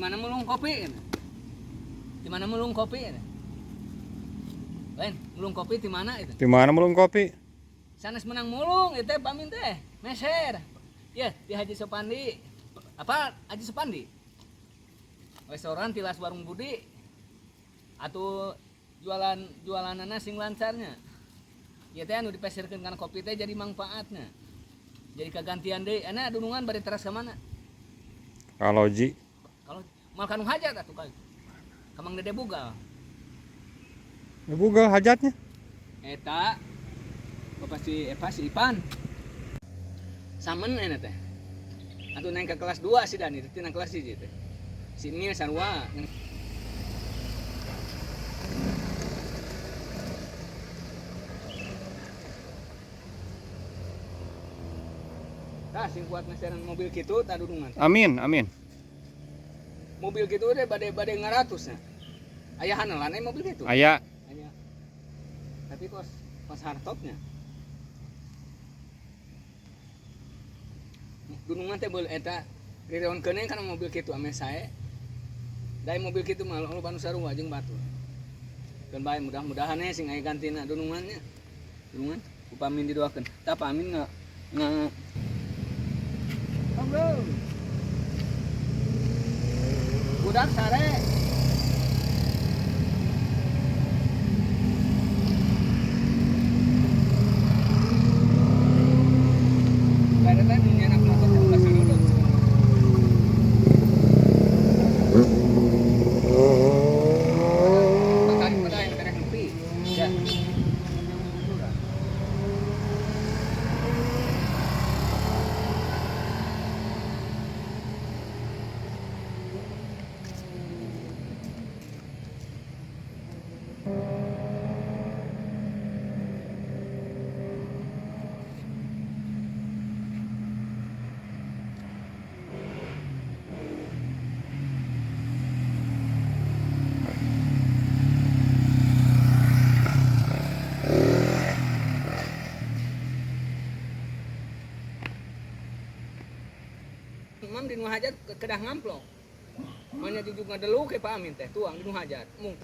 mana mulung kopi? Di mana mulung kopi? Lain, mulung kopi di mana itu? Di mana mulung kopi? Sanes menang mulung itu Pak Amin teh. Meser. Ya, di Haji Sopandi. Apa Haji Sopandi? Restoran tilas warung Budi. Atau jualanana sing lancarnya. Ya teh anu dipeserkeun kana kopi teh jadi manfaatnya. Jadi kagantian deui. Ana dunungan bari teras ka mana? Kalau Ji. Kalau mal kanu hajat atuh ka. Kamang Dede Bugal. Bugal hajatnya. Eta Bapak si Eva si Ipan. Samen enak teh. Atuh naik ke kelas 2 si Dani, teh kelas 1 teh. Si Mil sarua. Tah sing kuat meseran mobil kitu tah dudungan. Amin, amin. Mobil kitu teh bade ngaratus nya. Aya hanelan mobil kitu. Aya. Aya. Tapi kos hartopnya. Dunungan teh beul eta rireonkeun kana mobil kitu ame sae. Dai mobil kitu mah loba nu sarua jeung batur. Keun bae mudah-mudahan sing aya gantina dunungannya. Dunungan upami didoakeun. Tah Pak Amin nggak budak sare. Mam di nu hajat kedah ngamplok. Manya jujuk ngadelu ke Pak Amin teh tuang di nu hajat. Mung.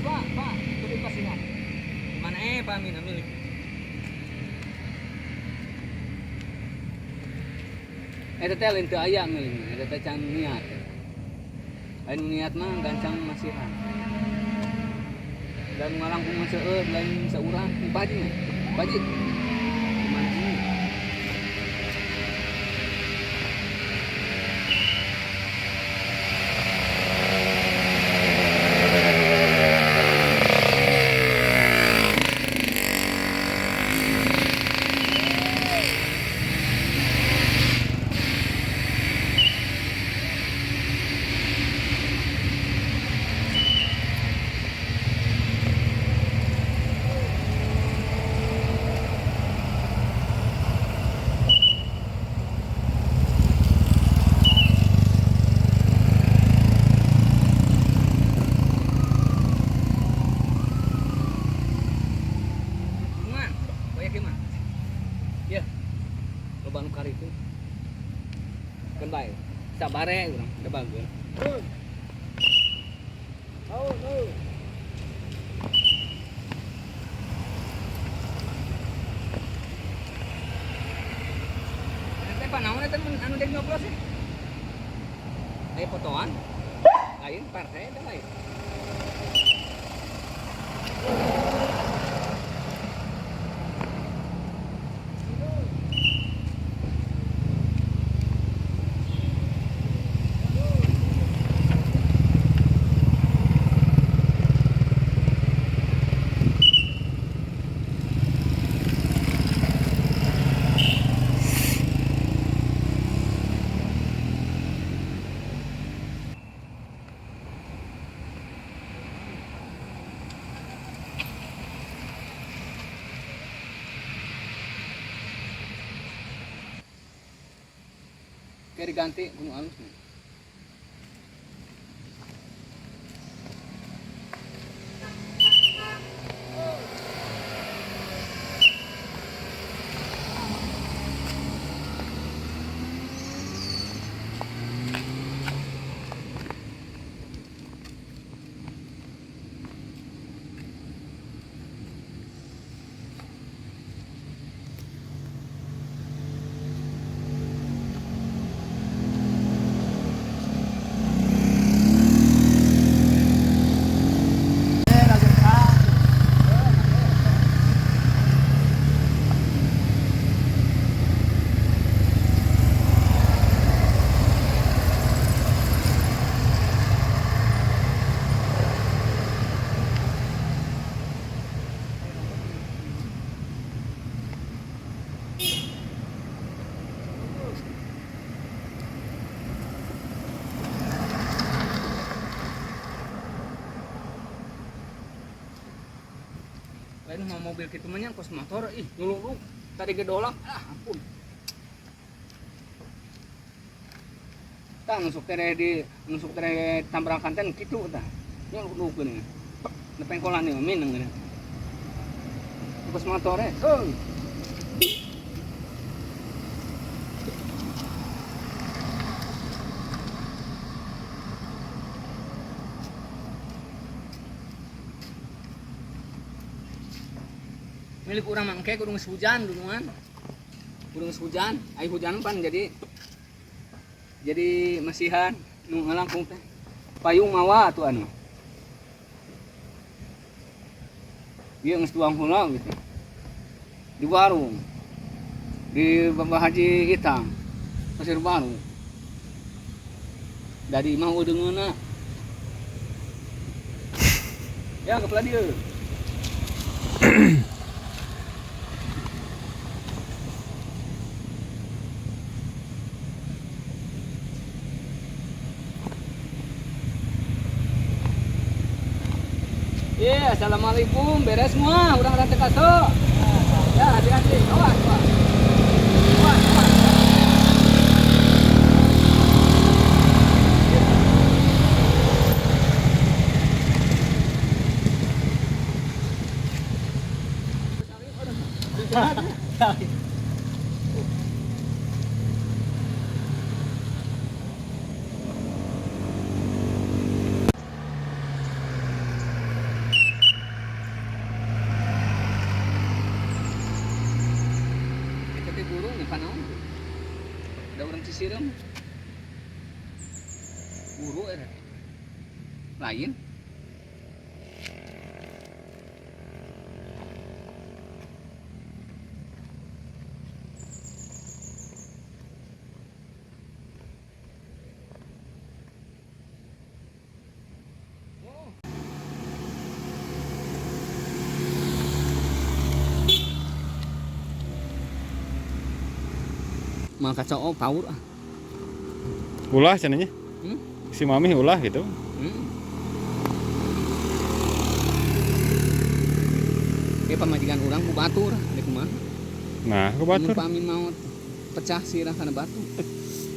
Pak, tutup pasihan. Mana Pak Amin ambil. Eta teh lain teu aya milikna, eta teh can niat. Lain niat mah gancang masihan. Dan ngalangkung seueur lain saurang, Pak Haji nya. Pak Haji. Gimana ini? Sabare urang da bagus. Panaon eta mun anu dek nyoblos sih? Aya fotoan? Lain partai eta lain. Kayak diganti gunung alus nih. Lain mau mobil kitu mah nya kos motor ih nuluruk tadi gedolak ah ampun. Tah nusuk tere di nusuk tere tabrakan teh kitu tah. Nyuluk geuning. Nepengkolan ieu mineng geuning. Kos motor eh. Euy. Milik urang mangke kudu geus hujan dulungan. Kudu geus hujan, ai hujan pan jadi masihan nu ngalangkung teh. Payung mawa atuh anu. Ieu geus tuang heula gitu. Di warung. Di Bapak Haji Itang. Pasir Baru. Dari imah udeungeuna. Ya kepala dieu. Iya, assalamualaikum, beres semua, urang rantai kaso. Ya, hati-hati, awas, awas. Awas, awas. Ada orang Cisireum. Buru eta. Lain. Maka cowok power ah. Ulah cenanya. Hmm? Si mami ulah gitu. Dia pamajikan urang ku batur, di kumaha? Nah, ku batur. Mun pami maot pecah sirah kana batu.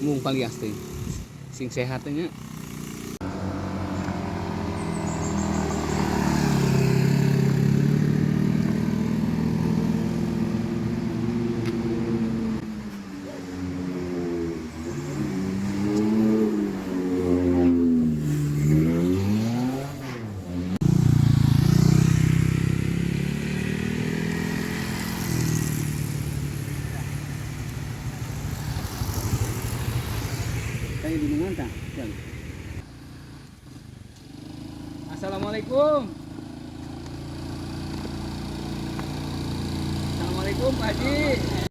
Mung palias teh. Sing sehat teh nya. Tah gunungan tah. Jang. Assalamualaikum. Assalamualaikum, Pak Haji.